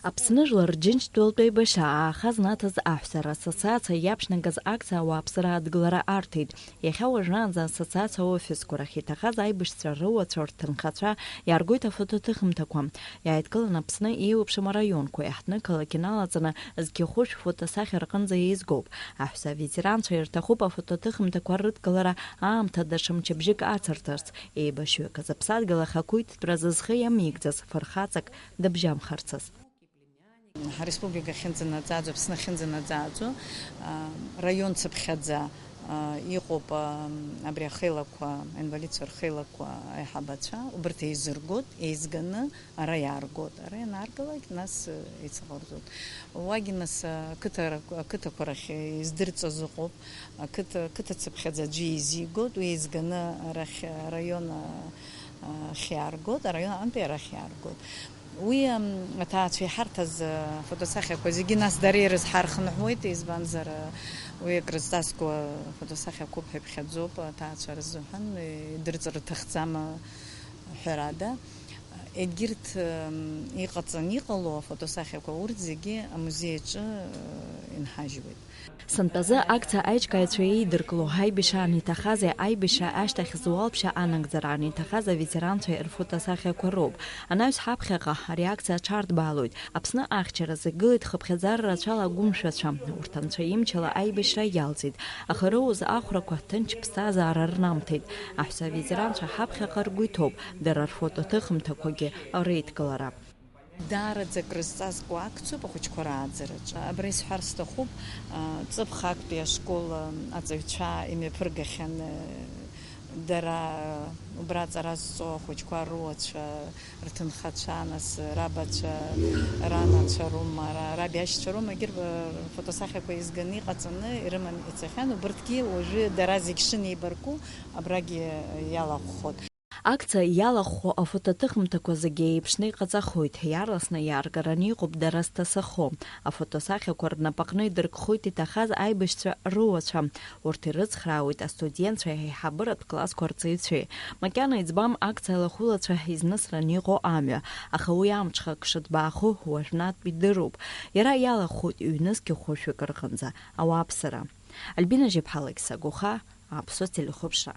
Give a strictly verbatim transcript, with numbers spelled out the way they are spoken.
Аԥсны Жәлар Џьынџьтәылатә еибашьра ааха знаҭаз аҳәса рассоциациа иаԥшьнагаз акциа ауааԥсыра адгылара арҭеит. Иахьа уажәраанӡа ассоциациа аофисқәа рахь иҭахаз аибашьцәа рыуацәа, рҭынхацәа иааргоит афотоҭыхымҭақәа. Иааидкылан Аԥсны еиуеиԥшым араионқәа, иаҳҭны қалақь иналаҵаны зқьи хәышә фотосахьа рҟынӡа еизгоуп. Аҳәса аветеранцәа ирҭахуп афотоҭыхымҭақәа рыдкылара аамҭа даҽа мчыбжьык ацырҵарц, еибашьҩык зыԥсадгьыл ахақәиҭтәразы зхы иамеигӡаз фырхаҵак дыбжьамхарцаз. Ҳареспублика ахьынӡанаӡааӡо, Аԥсны ахьынӡанаӡааӡо, а, раион цыԥхьаӡа, а, иҟоуп, а, абри ахеилақәа, аинвалидцәа рхеилақәа аиҳабацәа, убарҭ еизыргоит, еизганы ара иааргоит. Ара ианааргалак, нас, э, еицаҟарҵоит. Уагьы, нас, а, ақыҭа-, ақыҭақәа рахь издырҵаз ыҟоуп. Ақыҭа, ақыҭа цыԥхьаӡа аӡәы еизигоит, уи еизганы арахь, араион, а, ахь иааргоит, араион аҟынтәи арахь иааргоит. Уи, ам, аҭаацәа иҳарҭаз, а, фотосахьақәа зегьы нас дара ирызҳархынҳәуеит, избанзар, а, уи акрызҵазкуа фотосахьақәоуп ҳәа иԥхьаӡоуп, аҭаацәа рзыҳәан, идырҵар рҭахӡам, а, ҳәарада. Егьырҭ, ам, иҟаҵан иҟало афотосахьақәа урҭ зегьы амузеи аҿы, а, инҳажьуеит. Сынтәазы акциа аиҿкааҩцәа еидыркыло, аибашьра аниҭахази аибашьра ашьҭахь зуалԥшьа анагӡара аниҭахаз аветеранцәа рфотосахьақәа роуп. Анаҩс ҳаԥхьаҟа ари акциа аҽарҭбаалоит. Аԥсны ахьчаразы игылеит хыԥхьаӡара рацәала агәымшәацәа. Урҭ анцәа имчала аибашьра иалҵит, аха роуз ахәрақәа ҭынч ԥсҭазаара рнамҭеит. Аҳәса аветеранцәа ҳаԥхьаҟа ргәы иҭоуп, дара рфотоҭыхымҭақәагьы реидкылара. Даараӡа акрызҵазкуа акциоуп ахәыҷқәа рааӡараҿы. Абра исҳәар сҭахуп, а, ҵыԥх актәи ашкол, а, аҵаҩцәа имҩаԥыргахьан, а, дара, а, убра аҵара зҵо ахәыҷқәа руацәа, рҭынхацәа, нас рабацәа, ранацәа роума, ра-, рабиашьцәа роума, егьырҭ, а, рфотосахьақәа еизганы иҟаҵаны ирыман ицахьан. Убырҭгьы уажәы дара зегь шынеибарку абрагьы иалахәхоит. Акциа иалахәхо афотоҭыхымҭақәа зегьы еиԥшны иҟаҵахоит, иаарласны иааргараны иҟоуп дара зҭасахо. Афотосахьақәа рнапаҟны идыркхоит иҭахаз аибашьцәа руацәа. Урҭ ирыцхраауеит астудентцәеи аиҳабыратә классқәа рҵаҩцәеи. Макьана иӡбам акциа алахәылацәа изнысран иҟоу амҩа, аха уи амҽхак шыҭбаахо уажәнатә идыруп. Иара иалахәхоит ҩнызқь хәышәык рҟынӡа ауааԥсыра. Альбина Жьаԥҳа, Алықьса Гәыха, Аԥсуа телехәаԥшра.